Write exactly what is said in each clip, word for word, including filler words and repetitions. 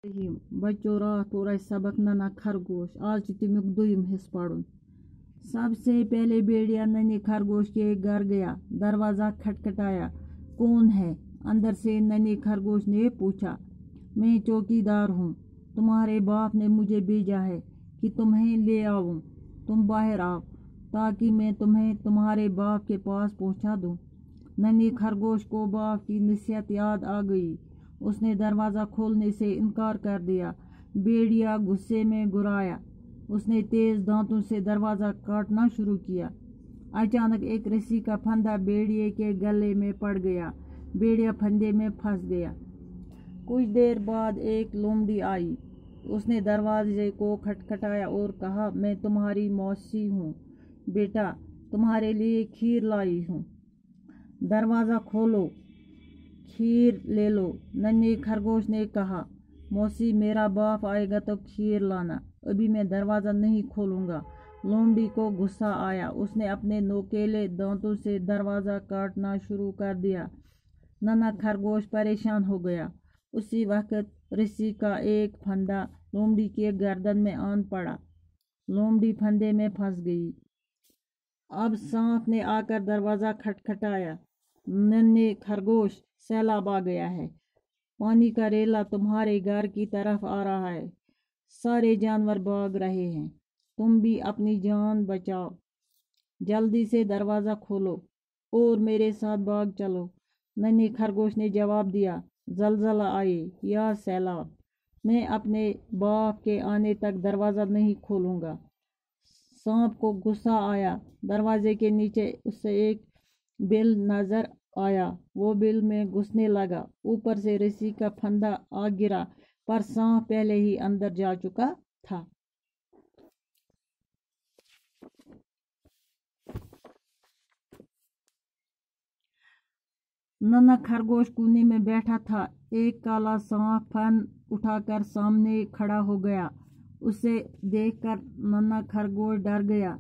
رحیم۔ بچو، راتھ پوٚر اَسہِ سبق ننا خرگوش۔ آز چھُ تَمیُک دوٚیِم حصہٕ پَرُن۔ سب سے پہلے بھیڑیا ننی خرگوش کے گھر گیا، دروازہ کھٹکھٹایا۔ کون ہے؟ اندر سے ننی خرگوش نے پوچھا۔ میں چوکیدار ہوں، تمہارے باپ نے مجھے بھیجا ہے کہ تمہیں لے آؤں۔ تم باہر آؤ، تاکہ میں تمہیں تمہارے باپ کے پاس پہنچا دوں۔ ننی خرگوش کو باپ کی نصیحت یاد آ گئی۔ اس نے دروازہ کھولنے سے انکار کر دیا۔ بھیڑیا غصے میں گرایا۔ اس نے تیز دانتوں سے دروازہ کاٹنا شروع کیا۔ اچانک ایک رسی کا پھندا بھیڑیے کے گلے میں پڑ گیا۔ بھیڑیا پھندے میں پھنس گیا۔ کچھ دیر بعد ایک لومڑی آئی۔ اس نے دروازے کو کھٹکھٹایا اور کہا، میں تمہاری موسی ہوں بیٹا، تمہارے لیے کھیر لائی ہوں، دروازہ کھولو، کھیر لے لو۔ ننی خرگوش نے کہا، موسی، میرا باپ آئے گا تو کھیر لانا، ابھی میں دروازہ نہیں کھولوں گا۔ لومڑی کو غصہ آیا، اس نے اپنے نوکیلے دانتوں سے دروازہ کاٹنا شروع کر دیا۔ ننا خرگوش پریشان ہو گیا۔ اسی وقت رسی کا ایک پھندا لومڑی کے گردن میں آن پڑا۔ لومڑی پھندے میں پھنس گئی۔ اب سانپ نے آ کر دروازہ کھٹکھٹایا۔ ننے خرگوش، سیلاب آ گیا ہے، پانی کا ریلا تمہارے گھر کی طرف آ رہا ہے، سارے جانور بھاگ رہے ہیں، تم بھی اپنی جان بچاؤ، جلدی سے دروازہ کھولو اور میرے ساتھ بھاگ چلو۔ ننی خرگوش نے جواب دیا، زلزلہ آئے یا سیلاب، میں اپنے باپ کے آنے تک دروازہ نہیں کھولوں گا۔ سانپ کو غصہ آیا، دروازے کے نیچے اسے ایک بل نظر آیا۔ وہ بل میں گھسنے لگا۔ اوپر سے رسی کا پھندا آ گرا، پر سانپ پہلے ہی اندر جا چکا تھا۔ ننا خرگوش کونے میں بیٹھا تھا۔ ایک کالا سانپ پھن اٹھا کر سامنے کھڑا ہو گیا۔ اسے دیکھ کر ننا خرگوش ڈر گیا۔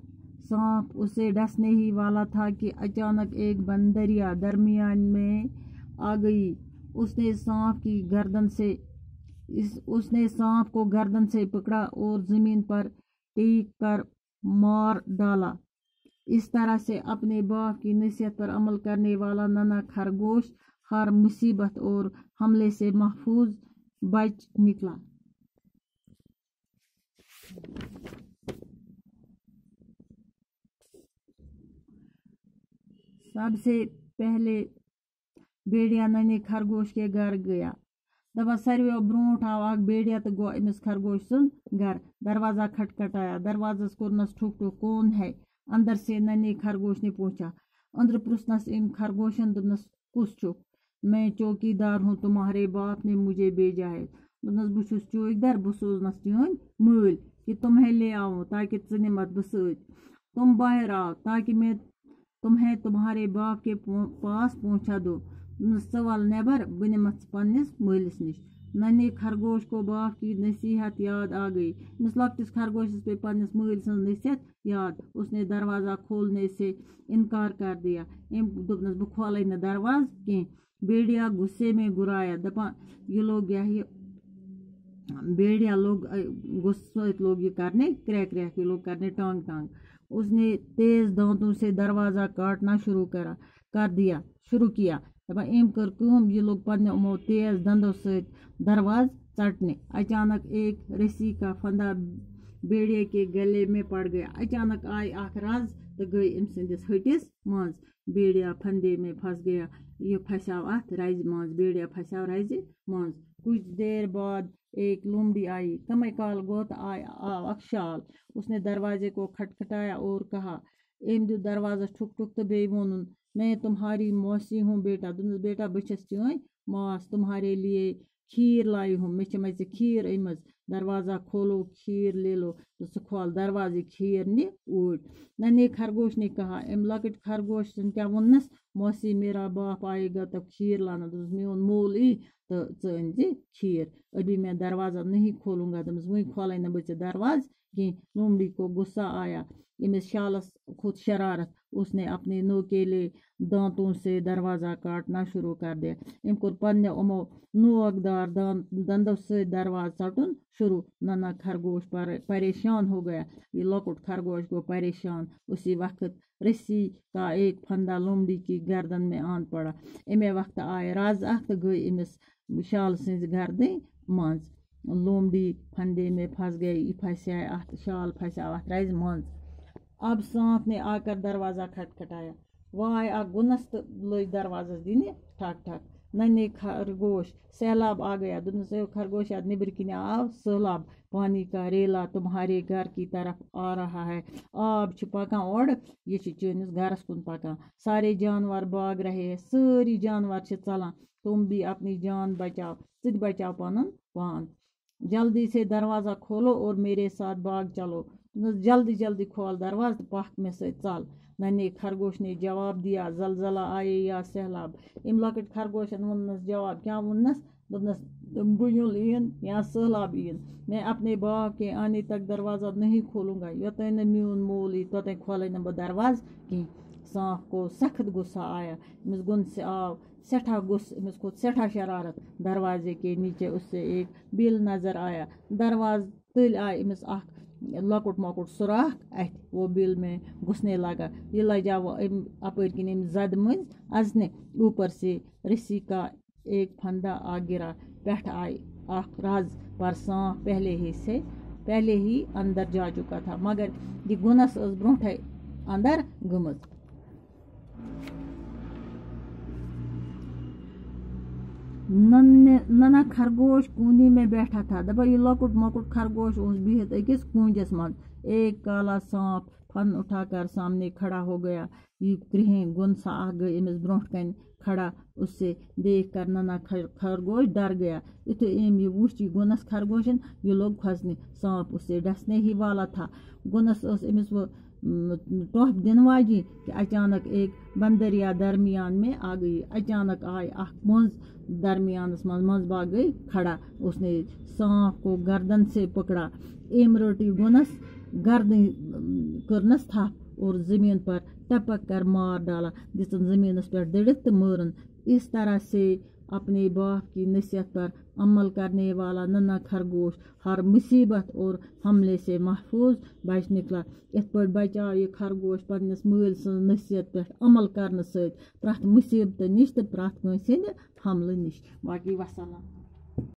سانپ اسے ڈسنے ہی والا تھا کہ اچانک ایک بندریا درمیان میں آ گئی۔ اس نے سانپ کی گردن سے، اس، اس نے سانپ کو گردن سے پکڑا اور زمین پر ٹیک کر مار ڈالا۔ اس طرح سے اپنے باپ کی نصیحت پر عمل کرنے والا ننا خرگوش ہر مصیبت اور حملے سے محفوظ بچ نکلا۔ سب سے پہلے بھیڑیا ننی خرگوش کے گھر گیا۔ دپان ساروِیو برونٛٹھ آو اکھ بھیڑیا تہٕ گوٚو أمِس خرگوش سُنٛد گرٕ۔ دروازہ کھٹکھٹایا، دروازس کوٚرنس ٹھُک ٹھُک، کون ہے؟ اندر سے ننی خرگوش نے پوچھا۔ أنٛدرٕ پرُژھنس أمۍ خرگوشن، دوٚپنس، کُس چھُکھ؟ میں چوکیدار ہوں، تمہارے باپ نے مجھے بھیجا ہے۔ دوٚپنس، بہٕ چھُس چوکیدار، بہٕ سوزنس چٲنۍ مٲلۍ، کہ تمہیں لے آؤں، تاکہ ژٕ نِمتھ بہٕ سۭتۍ۔ تم باہر آو، تاکہ میں تمہیں تمہارے باپ کے پو-، پاس پہنچا دو۔ دوٚپنس، ژٕ وَل نٮ۪بر، بہٕ نِمَتھ ژٕ پننِس مٲلِس نِش۔ ننی خرگوش کو باپ کی نصیحت یاد آ گئی۔ أمِس لۄکٹِس خرگوشس پیٚیہِ پننِس مٲلۍ سٕنٛز نصیحت یاد۔ اس نے دروازہ کھولنے سے انکار کر دیا۔ أمۍ دوٚپنس، بہٕ کھولے نہٕ دروازٕ کینٛہہ۔ بھیڑیا غصے میں گرایا، دپان، یہ لوگ کیا ہے؟ بھیڑیا لوگ، اے، غصہٕ سۭتۍ لوگ یہِ کرنہِ کرٛٮ۪کھ کرٛٮ۪کھ، یہِ لوگ کرنہِ ٹانٛگ ٹانٛگ۔ اس نے تیز دانتوں سے دروازہ کاٹنا شروع کرا، کر دیا، شروع کیا۔ دپان، أمۍ کٔر کٲم، یہِ لوٚگ پننہِ یِمو تیز دندو سۭتۍ دروازٕ ژٹنہِ۔ اچانک ایک رسی کا پھندا بھیڑیے کے گلے میں پڑ گیا۔ اچانک آیہِ اکھ رز تہٕ گٔے أمۍ سٕنٛدِس ۂٹِس منٛز۔ بھیڑیا پھندے میں پھنس گیا۔ یہِ پھسیو اتھ رزِ منٛز، بھیڑیا پھسیو رزِ منٛز۔ کچھ دیر بعد ایک لومڑی آئی۔ کمے کال گوٚو تہٕ آیہِ، آو اکھ شال۔ اس نے دروازے کو کھٹکھٹایا اور کہا، أمۍ دیُت دروازس ٹھُک ٹھُک تہٕ بیٚیہِ ووٚنُن، میں تمہاری موسی ہوں بیٹا۔ دوٚپنس، بیٹا، بہٕ چھَس چٲنۍ ماس، تمہارے لیے کھیٖر لائی ہوں، مےٚ چھِ مَژِ کھیٖر أنۍمٕژ۔ دروازہ کھولو، کھیٖر لے لو، تہٕ سُہ کھول دروازٕ، کھیٖر نہِ اوٗرۍ۔ ننے خرگوش نے کہا، أمۍ لۄکٕٹۍ خرگوش سٕنٛدۍ کیٛاہ ووٚننَس، موسی میرا باپ آئے گا تب کھیر لانا۔ دوٚپمَس، میون مول ای تہٕ ژٕ أنۍ زِ کھیر۔ ابھی میں دروازہ نہیں کھولوں گا۔ دوٚپمَس، وۄنۍ کھولَے نہٕ بہٕ ژےٚ دروازٕ کینٛہہ۔ لومڑی کو غصہ آیا، أمِس شالَس کھوٚت شرارت۔ اس نے اپنے نوکیلے دانتوں سے دروازہ کاٹنا شروع کر دیا۔ أمۍ کوٚر پننیو یِمو نوکدار دان-، دندو سۭتۍ دروازٕ ژٹُن شروع۔ ننا خرگوش پر-، پریشان ہو گیا۔ یہِ لۄکُٹ خرگوش گوٚو پریشان۔ اسی وقت رسی کا ایک پھندا لومڑی کی گردن میں آن پڑا۔ اَمے وقتہٕ آے رز اکھ تہٕ گٔے أمِس شال سٕنٛزِ گردنہِ منٛز۔ لومڑی پھندے میں پھنس گئی، یہِ پھسے اتھ، شال پھسیو اتھ رزِ منٛز۔ اب سانپ نے آ کر دروازہ کھٹکھٹایا۔ وای اکھ گُنس تہٕ لٔج دروازس دِنہِ ٹھک ٹھک۔ ننے خرگوش، سیلاب آ گیا۔ دوٚپنس، اے خرگوش، یتھ نیٚبرۍ کِنۍ آو سہلاب، پانی کا ریلا تمہارے گھر کی طرف آ رہا ہے۔ آب چھُ پکان اورٕ، یہِ چھُ چٲنِس گرس کُن پکان۔ سارے جانور بھاگ رہے ہیں، سٲری جانور چھِ ژلان۔ تم بھی اپنی جان بچاؤ، ژٕ تہِ بچاو پنُن پان۔ جلدی سے دروازہ کھولو اور میرے ساتھ بھاگ چلو۔ دوٚپنَس، جلدی جلدی کھول دروازٕ تہٕ پکھ مےٚ سۭتۍ ژل۔ ننے خرگوش نے جواب دیا، زلزلہ آئے یا سیلاب۔ أمۍ لۄکٕٹۍ خرگوشن ووٚننَس جواب، کیٛاہ ووٚننَس؟ دوٚپنَس، بُیُل یِیِن یا سہلاب یِیِن، میں اپنے باپ کے آنے تک دروازہ نہیں کھولوں گا، یوٚتام نہٕ میون مول یی، توٚتام کھولَے نہٕ بہٕ دروازٕ کینٛہہ۔ سانپ کو سخت غصہ آیا، أمِس گوٚن سہ آو سٮ۪ٹھاہ غصہٕ، أمِس کھوٚت سٮ۪ٹھاہ شرارت۔ دروازے کے نیچے اس سے ایک بل نظر آیا، دروازٕ تٔلۍ آے أمِس اکھ لۄکُٹ مۄکُٹ سوراخ، اَتھِ وہ بل میں گھسنے لگا۔ یہِ لجاو أمۍ اَپٲرۍ کِنۍ أمۍ زدِ مٔنٛزۍ اَژنہِ۔ اوپر سے رسی کا ایک پھندا آ گرا، پٮ۪ٹھ آے اکھ رز، پر سانپ پہلے ہی سے، پہلے ہی اندر جا چکا تھا، مگر یہِ گُنس ٲس برونٹھے اندر گٔمٕژ۔ نن-، ننا خرگوش کونی میں بیٹھا تھا۔ دپان، یہِ لۄکُٹ مۄکُٹ خرگوش اوس بِہِتھ أکِس کوٗنجس منٛز۔ ایک کالا سانپ پھن اٹھا کر سامنے کھڑا ہو گیا۔ یہِ کرٛہِنۍ گُن سا اکھ گٔے أمِس برونٛٹھ کنہِ کھڑا۔ اسے دیکھ کر ننا خر-، خرگوش ڈر گیا۔ یُتھُے أمۍ یہِ وُچھ، یہِ گُنس خرگوشن، یہِ لوٚگ کھۄژنہِ۔ سانپ اسے ڈسنے ہی والا تھا۔ گُنس ٲس أمِس وۄنۍ م، ٹۄپھ دِنہٕ واجِنۍ کہ اچانک ایک بندریا درمیان میں آ گئی۔ اچانک آے اکھ مۄنٛز درمیانس منٛز، منٛز باگ گئی کھڑا۔ اس نے سانپ کو گردن سے پکڑا۔ أمۍ رٔٹ یہِ گُنس گردن، م، کٔرنس تھپھ اور زمین پر ٹپک کر مار ڈالا، دِژٕن زمینس پٮ۪ٹھ دٔڑِتھ تہٕ مٲرٕن۔ اس طرح سے اپنے باپ کی نصیحت پر عمل کرنے والا ننا خرگوش ہر مصیبت اور حملے سے محفوظ بچ نکلا۔ یِتھ پٲٹھۍ بچاو یہِ خرگوش پننِس مٲلۍ سٕنٛز نصیحت پٮ۪ٹھ عمل کرنہٕ سۭتۍ پرٛٮ۪تھ مصیبتہٕ نِش تہٕ پرٛٮ۪تھ کٲنٛسہِ ہٕنٛدِ حملہٕ نِش۔ باقی وسلام۔